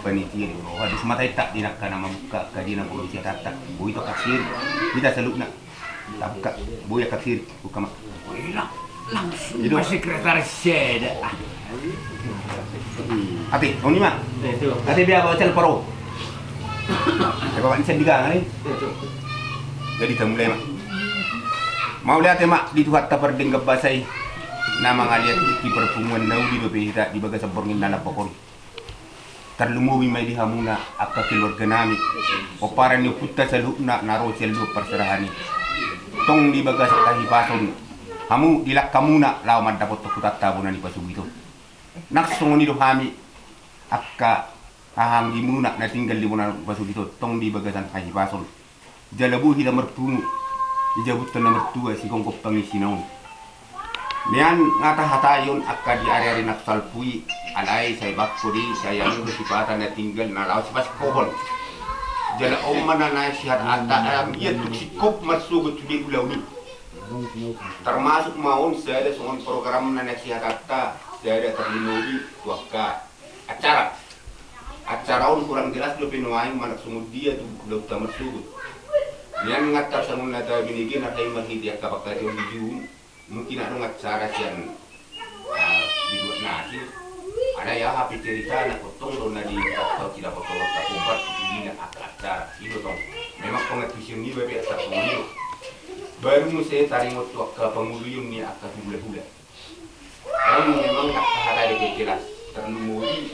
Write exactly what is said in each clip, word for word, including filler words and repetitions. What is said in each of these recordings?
Panitia do roha dos mata etak di nangka na mambuka angka dia na boi siatanta. Boi to angka siri. Hita saluhutna. Tabuka. Boi angka siri. Buka ma. Ido. Sekretaris seda. Ate, oni ma. Ate biar bawa cel paro. Saya bawa ni sendika ngani. Jadi tamulai ma. Mauliate ma di Tuhanta pardenggan basa i. Na mangaliat di parpunguan na uli dope hita di bagasan borngin na lambok on. Tarlumobi ma i di hamuna angka keluarga nami, pomparan ni ompunta saluhutna na ro sian luat parserahan i. Tong di bagasan hahipason hamu di langkamuna laho mandapothon hutanta bona ni pasogit on. Nang songon i do hami angka hahaanggimuna na tinggal di bona ni pasogit on tong di bagasan hahipason. Jala boi hita marpungu di jabuta na martua sigomgom pangisina on. Nian nga tahatai on angka di ari-ari na salpu i, alai sai bangko do i, sai anu do sipata na tinggal na laho sipasingkophon. Jala on ma na naeng sihatahata, ia tuk singkop marsogot sude ulaon i. Termasuk ma on sada songon program na naeng sihatahata, sada tarlumobi tu angka acara. Acara on hurang jelas dope nuaeng manang songon dia tu ulaonta marsogot. Nian nga tarsangap na tabinege na sai marhite angka pangkataion di Jun. Mungkin adong acara sian, ah, di luat nasi. Alai aha pe ceritana, tong do na di tahu tidak kotor tak kobar tu dina angka acara. Ido tong. Memang pengantusion ni babe acara pemilu. Baru muse taringot tu angka panguluion ni angka hula-hula. Kan memang na tahatai dope jelas, tarlumobi.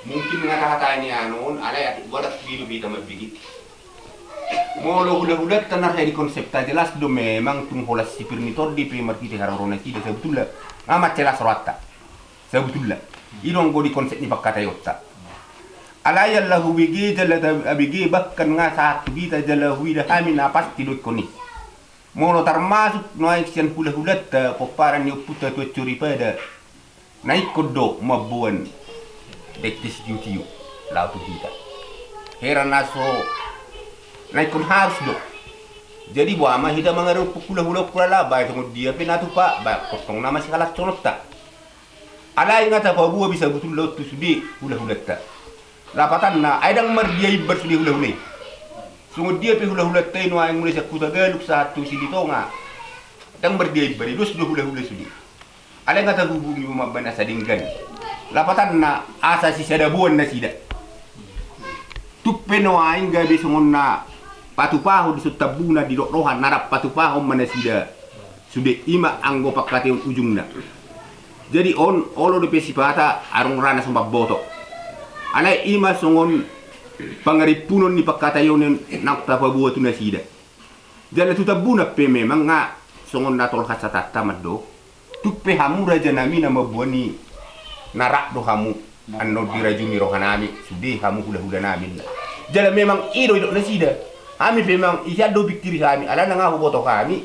Mungkin nga tahatai ni anu on, alai atik bolas bilu bita mambege. Molo hula-hulanta na sai di konsepta jelas do memang tung holan sipir ni tondi pe marhite haroro nasida sabutulna. Nga mansai las rohanta. Sabutulna. Ido anggo di konsep ni pangkataionta. Alai ala hubege jala ta-, abege bahkan nga sahat tu hita jala huida hami na pasti do ingkon i. Molo tarmasuk nuaeng sian hula-hulanta pomparan ni ompunta Tuan Soripada. Na ingkon do mamboan dengke sitio-tio laho tu hita. Hera na so na ingkon harus do. Jadi boha ma hita mangadophon hula-hula, hula-hula bae songon dia pe na tupa, bae kosong nama sihalashononta. Alai nga tapaboa be sabutulna on tu sude hula-hulanta. Lapatanna, ai ndang mardia imbar sude hula-hula i. Songon dia pe hula-hulanta i nuaeng mulai sian Hutagalung sahat tu Silitonga. Ndang mardia imbar i, dos do hula-hula sude. Alai nga tahubungi ma mambaen asa denggan. Lapatanna, asa sisada boan nasida. Tung pe nuaeng gabe songon na patupahon dison tambuna didok roha na rap patupahon ma nasida. Sude i ma anggo pangkataion ujungna. Jadi on, olo dope sipata adong ra na so mamboto. Alai i ma songon pangarimpunon ni pangkataion naung tapaboa tu nasida. Jala tu tambuna pe memang nga songon na tolhas hatanta mandok. Tung pe hamu raja nami na mamboan i, na rap do hamu annon dirajumi roha nami, sude hamu hula-hula nami. Jala memang i do didok nasida. Hami pe memang isian do pingkiri hami, alana nga huboto hami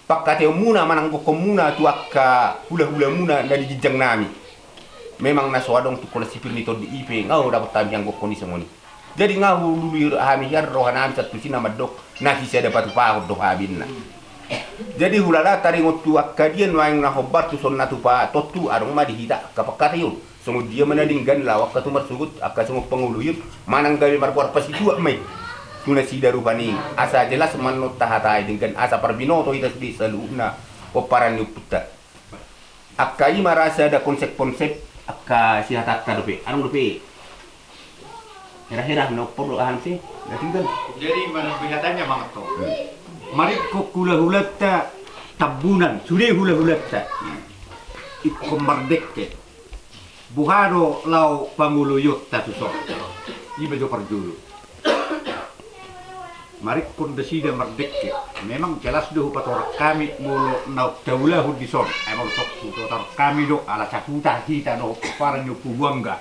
pangkataionmuna manang gokhonmuna tu angka hula-hulamuna na di ginjang nami. Memang na so adong tung holan sipir ni tondi i pe nga dapot hami sian gokhon i songon i. Jadi nga hulului hami hian roha nami sian tusi na mandok na sisada patupahon do hami ninna. Jadi hulala taringot tu angka dia nuaeng na hombar tuson na tupa, tontu adong ma di hita angka pangkataion. Songon dia ma na denggan laho angka tu marsogot, angka songon pangoloion manang gabe margoar pasituak ma i tu nasida rupani, asa jelas ma annon tahatai denggan asa parbinoto hita sude saluhutna pomparan ni ompunta. Angka i ma ra sada konsep-konsep angka sihatahanta dope. Adong dope hera-hera na ompor do aha muse na tinggal. Jadi mana bihatannya mangetto. Maringkon hula-hulanta Tambunan, sude hula-hulanta ingkon mardengke. Boha do laho pangoloionta tuson? Iba jo parjolo. Maringkon nasida mardengke. Memang jelas do hupatorang hami molo naung taulahon dison. Ai molo tok hupatorang hami do ala sahuta hita do pomparan ni Ompu Buangga.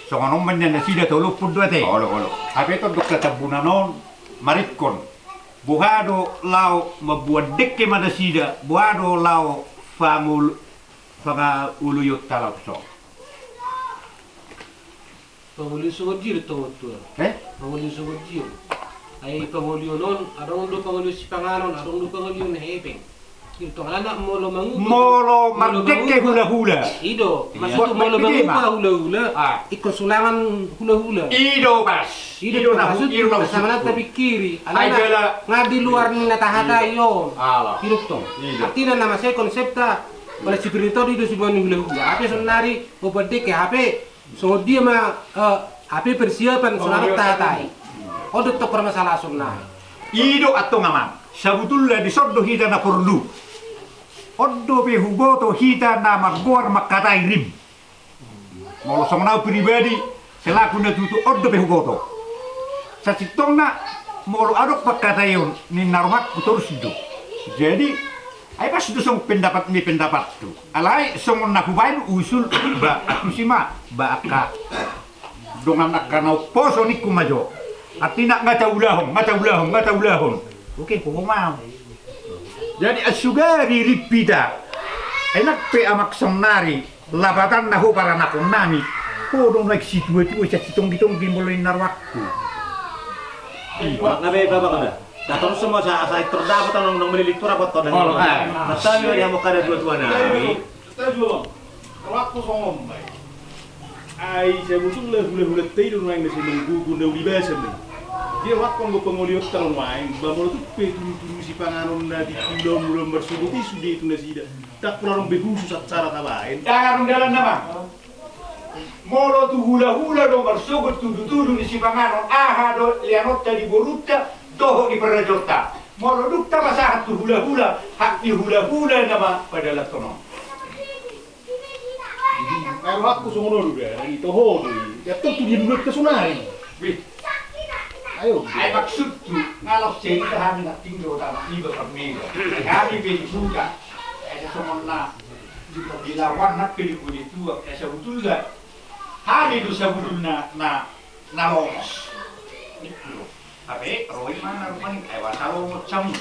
Songon on ma nian nasida tolophon do ate. Olo, olo. Hape tondok na Tambunan on maringkon. Boha do laho mamboan dengke ma nasida, boha do laho pangol-, pangoloionta laho tuson. Pangolion songon dia do tong on tuan? Eh? Pangolion songon dia do? Ai pangolion on, adong do pangolion sipanganon, adong do pangolion hepeng. Itu alana molo mangupa, molo molo mardengke mangupa hulahula. I do, i do. Maksudna molo mangupa hulahula, ah, ingkon sulangan hulahula. I do pas. I do, i do na maksudna, i do na maksudna. Asa manang tapingkiri. Ai alana jala nga di luar ni na tahatai on. I do. Ala. I do tong. I do. Artina na mansai konsepta, pala sipir ni todi do sibuan ni hulahula. Hape saonnari obat dengke hape. Songon dia ma, eh, hape persiapan songon tahatai. On do tong permasalahan saonnari. I do antong amang, sabutulna dison do hita na porlu. On dope huboto hita na margoar mangkatai rim. Molo songon au pribadi, selaku na tutu on dope huboto. Sasintongna, molo adong pangkataion ninna rohangku torus do. Jadi, ai pas do songon pendapatmi pendapatku. Alai songon na hubaen usul ba aku si ma ba angka dongan angka na umposo ningku ma jo. Artina nga taulahon, nga taulahon, nga taulahon. Oke, huhomam. Jadi ansugari rimpita. Enak pe amak saonnari lapatanna ho paranakon nami. Ho do naik situatua sasitonggi-tonggi molo ninna rohangku. Nga be bapak kada. Nah, terus semua asa, asa terdapot nang, nang melilit tu rapot tong. Olo, ah. Nah, tapi yang mau kada dua-dua nami. Tadi dua bang. Rohangku songon on baen. Ai sabutulna hulahulanta i do nuaeng na sai manggogo na uli basa ma i. Dia rohangku anggo pangolihonta do nuaeng ba molo tung pe tudutudu sipanganon na di ulaonmuna marsogot i sude tu nasida. Ndang pola adong be husus acara tabaen. Ndang adong dalan nama. Molo tu hulahula do marsogot tudutudu ni sipanganon, aha do leanonta di borunta dohot di parajolta. Molo dung tapasahat tu hulahula, hak ni hulahula nama padalanhon on. Ai rohangku songon on do da, na ito ho do i. Ia tontu dia dulu ke sonari. Wih. Ayo. Ai maksudku, nga laos cerita hami nangkin dohot anak niba parmega. Hami pe di buka. Ai songon na. Dilawan na pe di budi tua. Ai sabutulna. Hami do sabutulna na, na lolos. Hape ro i ma na rupani, ai wasa lomo camu.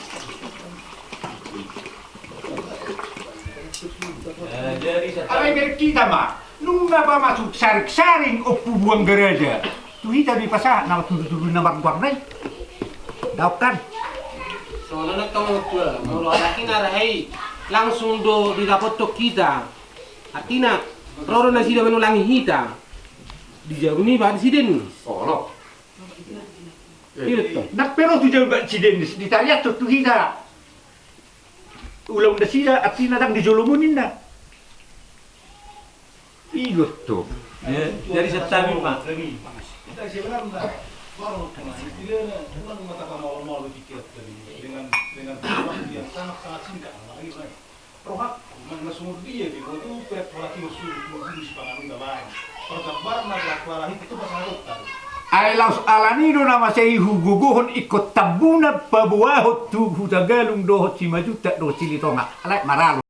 Alai bereng hita ma, nunga ba masuk saring-saring Ompu Buang Garaja. Tu hita do dipasahat nama tudutudu na margoar na i. Daokan. Songon on tong tua, molo anak i na rahe i langsung do didapothon hita. Artina ro do nasida manulangi hita. Di jabu ni bahat si Dennis. Olo. Ido tong. Ndang pe ro tu jabu bahat si Dennis, ditariashon tu hita. Ulaon nasida, artina ndang di jolomu ninna. Ido tong. Jadi santabi ma. Kita sebenarnya baru istilahnya ulang mata kamal-mal pikir tadi dengan dengan yang sangat-sangat singkat. Rohangku, na songon dia be, molo tung pe apalagi molo suruh molo suruh sipanganon na lain. Pergambaran na telah kualahi itu pasangan dokter. Ai laos alani do na mansai hugogohon ingkon tambuna paboahon tu Hutagalung dohot Simanjuntak dohot Silitonga. Alai maralu.